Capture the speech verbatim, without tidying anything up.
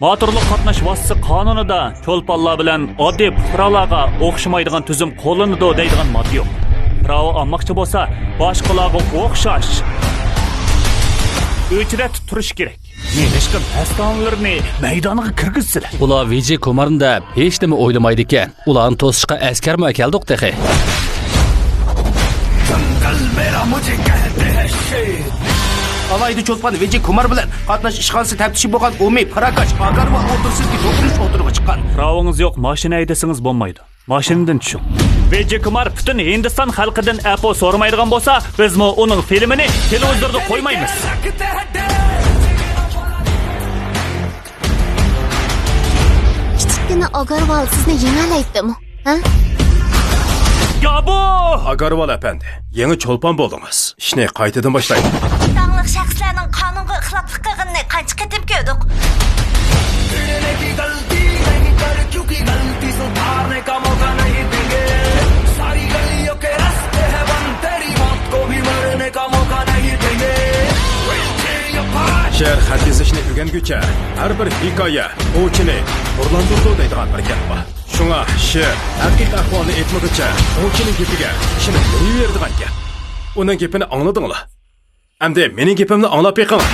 موتورلۇق قاتناش ۋاسىتىسى قانۇنىدا چولپانلار بىلەن ئاددىي پۇقرالارغا ئوخشىمايدىغان تۈزۈم قوللىنىدۇ دەيدىغان ماددا يوق. پىراۋا ئالماقچى بولسا، باشقىلارغا ئوخشاش ئۆچرەتتە تۇرۇشى كېرەك. نېمىشقا مەستانىلىرىنى مەيدانغا كىرگۈزسىلەر؟ ئۇلار ۋىجى كۇمارنى دەپ ھېچنېمە ئويلىمايدىكەن. ئۇلارنى توسۇشقا ئەسكەرمۇ ئەكەلدۇق تېخى. ئالاھىدە چولپان ۋىجى كۇمار بىلەن قاتناش ئىشخانىسى تەپتىشى بولغان ئۇمى پاراكاش ئاگارۋال ئوتتۇرىسىدىكى دوقۇرۇش ئوتتۇرىغا چىققان. پىراۋىڭىز يوق، ماشىنا ھەيدىسىڭىز بولمايدۇ. ماشىنىدىن چۈشۈڭ. ۋىجى كۇمار پۈتۈن ھىندىستان خەلقىدىن ئەپۇ سورىمايدىغان بولسا، بىزمۇ ئۇنىڭ فىلىمىنى تېلېۋىزوردا قويمايمىز. كىچىككىنە ئاگارۋال سىزنى يېڭەلەيتتىمۇ؟ ھە؟ يا بۇ! ئاگارۋال ئەپەندى، يېڭى چولپان بولدىڭىز. ئىشنى قايتىدىن باشلايلى. داڭلىق شەخسلەرنىڭ قانۇنغا خىلاپلىق قىلغىنىنى قانچە قېتىم كۆردۇق؟ شېئىر خەت يېزىشنى ئۆگەنگۈچە، ھەر بىر ھېكايە ئوۋچىنى ھۇرلاندۇرىدۇ دەيدىغان بىر گەپ بار. شۇڭا شېئىر ھەقىقىي ئەھۋالنى ئېيتمىغۇچە، ئوۋچىنىڭ گېپىگە ئىشىنىپ بېرىۋېرىدىغان گەپ. ئۇنىڭ گېپىنى ئاڭلىدىڭلار. ئەمدى مېنىڭ گېپىمنى ئاڭلاپ بېقىڭ.